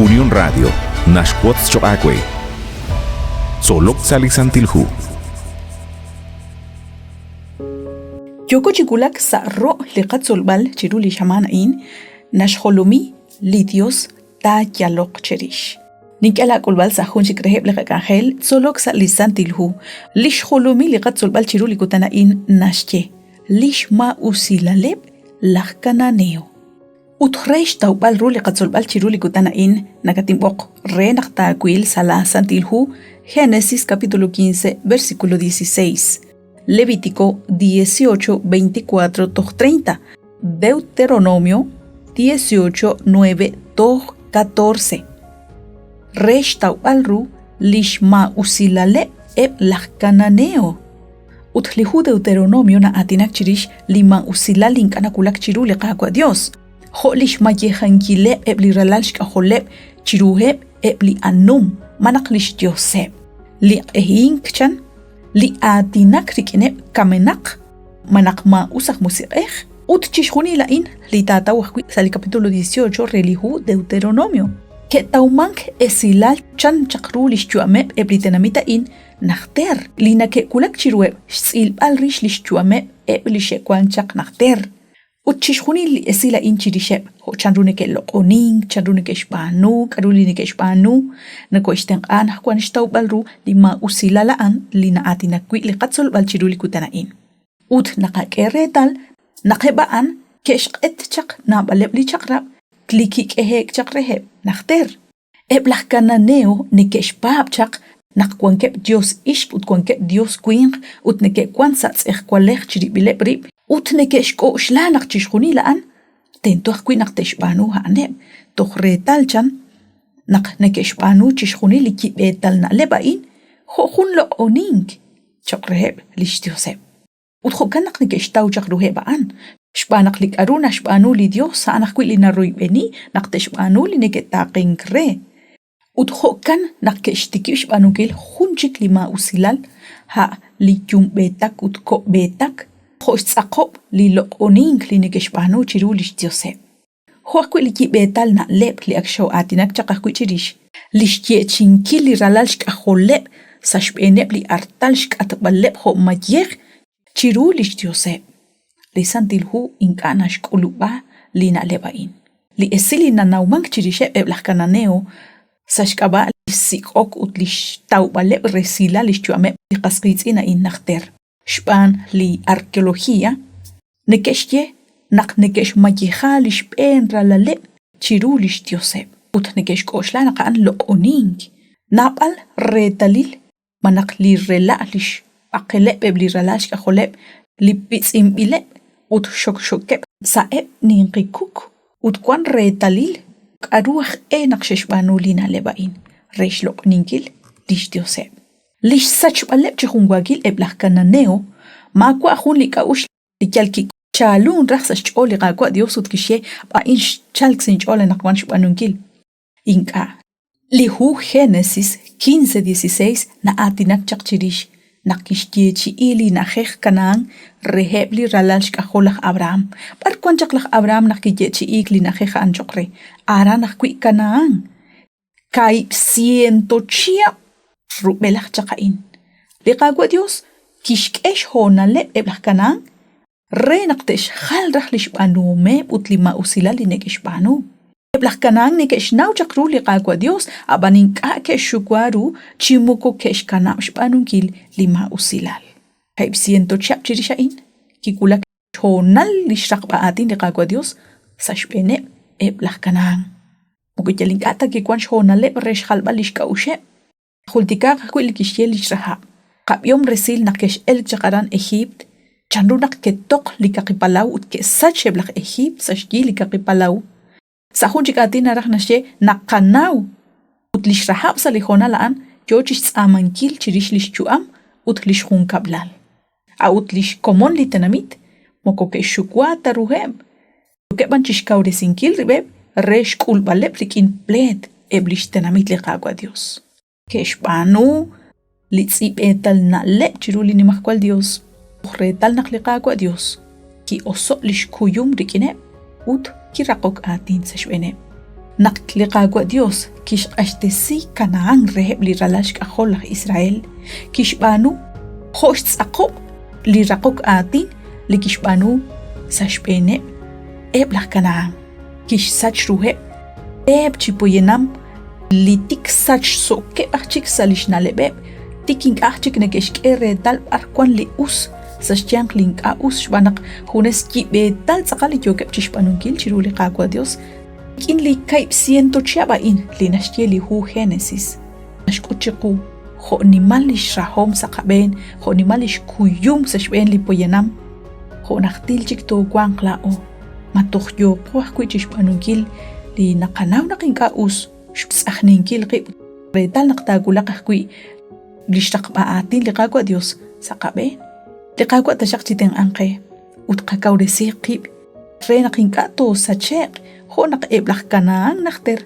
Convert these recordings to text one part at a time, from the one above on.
Unión Radio naxwotz choq' aawe. Tzolok sa' li Santil Hu. Yooko chi wulak sa' ro' li qatzolb'al chiru li xamaan a'in naxjolomi li Dios taayaloq cherix. Nink'e laak'ulb'al sa' jun chik reheb' li qak'anjel tzolok sa' li Santil Hu. Li xjolomil li qatzolb'al chiru li kutan a'in naxye li xmaa'usilaleb' laj Cananeo. Ut re xtawb'al ru li qatzolb'al chiru li kutan a'in, nakatinb'oq re naq taawil sa' laa Santil Hu Génesis capítulo 15, versículo 16, Levítico 18, 24 toj 30, Deuteronomio 18, 9 toj 14. Re xtawb'al ru li xmaa'usilaleb' eb' laj Cananeo. Ut li hu Deuteronomio na'aatinak chirix li maa'usilal li ink'a' nawulak chiru li Qaawa' Dios, jo' li xmayejankileb' eb' li ralal xk'ajoleb' chiruheb' eb' li anum malaj lix dioseb', li q'ehink chan, li aatinak rik'ineb' kamenaq malaj maa'us aj musiq'ej, ut chixjunil a'in li taataw ajwi' sa' li capítulo 18 re li hu Deuteronomio. Ke'tawmank esilal chan chaq ru lix yu'ameb' eb' li tenamit a'in najter, li neke'wulak chiruheb' xtz'ilb'al rix li xyu'ameb' eb' li xe'wank chaq najter. Ut chixjunil li esil a'in chirixeb', jo' chanru neke'loq'onink, chanru neke'xb'aanu, k'aru li neke'xb'aanu, nokohe'xtenq'a anaqwan xtawb'al ru li maa'usilal a'an li na'aatinak wi' li qatzolb'al chiru li kutan a'in. Ut naqak'e reetal naq eb' a'an ke'xq'et chaq naab'aleb' li chaq'rab' li kik'ehe'k chaq reheb' najter. Eb' laj Cananeo neke'xpaab' chaq naq wankeb' dios ixq ut wankeb' dios winq ut neke'wank sa' tz'ejwalej chirib'ileb' rib' ut neke'xk'oxla naq chixjunil a'an tento ajwi' naq te'xb'aanu a'aneb' toj reetal chan naq neke'xb'aanu chixjunil li yib'eetal na'leb' a'in jo' jun loq'onink cho'q reheb' li xyoseb'. Ut jo'kan naq neke'xtaw chaq ruheb' a'an, xb'aan naq li k'aru naxb'aanu li Yos a'an ajwi' li naroyb'eni naq te'xb'aanu li neke'taaqenk re. Ut jo'kan naq ke'xtikib' xb'aanunkil jun chik li maa'usilal, a' li yumb'eetak ut ko'b'eetak, jo' xtz'aqob' li loq'onink li neke'xb'aanu chiru li xyoseb'. Jo' ajwi' li yib'eetal na'leb' li ak xoo'aatinak chaq ajwi' chirix, li xyeechi'inkil li ralal xk'ajoleb' sa' xb'eeneb' li artal xk'atb'aleb' jo' mayej chiru li xyoseb'. Li Santil Hu ink'a' naxk'ulub'a li na'leb' a'in. Li esil li nanawmank chirixeb' eb' laj Cananeo sa' xk'ab'a' li xsik'ok ut li xtawb'aleb' resilal li xyu'ameb' li qas qiitz'in a'in najter. xb'aan li arkeología, neke'xye naq neke'xmayeja li xb'een ralaleb' chiru li xyoseb' ut neke'xk'oxla naq a'an loq'onink. Naab'al reetalil malaj li rela' li xb'aqeleb' eb' li ralal xk'ajoleb' li pitz'inb'ileb' ut xokxokeb' sa'eb' ninqi kuk ut wank reetalil k'aru aj e naq xe'xb'aanu li na'leb' a'in re xloq'oninkil li xyoseb'. Li xsachb'aleb' chi junwaakil eb' laj Cananeo maawa' jun li k'a'uxl li yal kichaalunk raj sa' xch'ool li Qaawa' Yos ut kixye, A'in xchalk sa' inch'ool anaqwan xb'aanunkil. Ink'a'. Li hu Génesis 15:16 na'aatinak chaq chirix naq kixyeechi'i li na'ajej Canaán reheb' li ralal xk'ajol laj Abrahán. B'ar wank chaq laj Abrahán naq kiyeechi'iik li na'ajej a'an cho'q re? Aran ajwi' Canaán. Kaahib' siento chihab' rub'elaj chaq a'in, li Qaawa' Yos kixk'e xhoonaleb' eb' laj Canaán re naq te'xjal raj li xb'aanuhomeb' ut li maa'usilal li neke'xb'aanu. Eb' laj Canaán neke'xnaw chaq ru li Qaawa' Yos, ab'an ink'a' ke'xxuwa ru chi moko ke'xkanab' xb'aanunkil li maa'usilal. Kaahib' siento chihab' chirix a'in, kiwulak xhoonal li xraqb'a aatin li Qaawa' Yos sa' xb'eeneb' eb' laj Canaán. Moko yal ink'a' ta kiwank xhoonaleb' re xjalb'al li xk'a'uxeb'. Jultikaaq ajwi' li kixye lix Rahab, Qab'ihom resil naq kex'elk chaq aran Ejiipt, chanru naq ketoq li Kaqi Palaw ut ke'sach eb' laj Ejiipt sa' xyi li Kaqi Palaw. Sa' jun chik aatin naraj naxye naqanaw ut lix Rahab sa' li hoonal a'an yo chi xtz'aamankil chirix li xyu'am ut li xjunkab'lal. A'ut li xkomon li tenamit moko ke'xxuwa ta ruheb', yookeb' b'an chi xkawresinkil rib'eb' re xk'ulb'aleb' rik'in pleet eb' li xtenamit li Qaawa' Yos. Ke'xb'aanu li tz'i'b'eetal na'leb' chiru li Nimajwal Yos toj reetal naq li Qaawa' Yos ki'oso' li xkuyum rik'ineb' ut kiraqok aatin sa' xb'eeneb'. Naq li Qaawa' Dios kixq'axtesi Kanahán reheb' li ralal xk'ajol laj Israel, kixb'aanu jo' xtz'aqob' li raqok aatin li kixb'aanu sa' xb'eeneb' eb' laj Kanahán. Kixsach ruheb' teep chi poyanam li tik sachso'keb' aj chik sa' li xna'leb'eb', tik ink'a' aj chik neke'xk'e reetal b'ar wank li us sa' xyanq li ink'a' us xb'aan naq junes yib'eetal tz'aqal li yookeb' chi xb'aanunkil chiru li Qaawa' Yos Rik'in li kaib' siento chihab' a'in li naxye li hu Génesis, naxk'ut chiqu jo' nimal li xrahom sa' qab'een, jo' nimal li xkuyum sa' xb'een li poyanam, jo' najtil chik toowanq laa'o, ma toj yooqo ajwi' chi xb'aanunkil li naqanaw naq ink'a' us xtz'ajninkil qib' reetal naq taawulaq ajwi' li xraqb'a aatin li Qaawa' Dios sa' qab'een. Li Qaawa' taxaq chi tenq'anq qe ut qakawresi qib' re naq ink'a' toosache'q jo' naq eb' laj Kanahán najter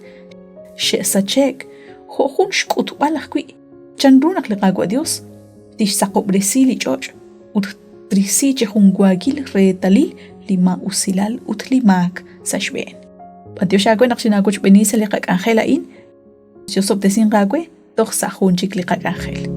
xe'sache'k, jo' jun xk'utb'al ajwi' chanru naq li Qaawa' Yos tixsaqob'resi li ch'och' ut trisi chi junwaakil reetalil li maa'usilal ut li maak sa' xb'een. B'antiox aawe naq xinaawochb'eeni sa' li qak'anjel a'in. Xosob'tesinq aawe toj sa' jun chik li qak'anjel.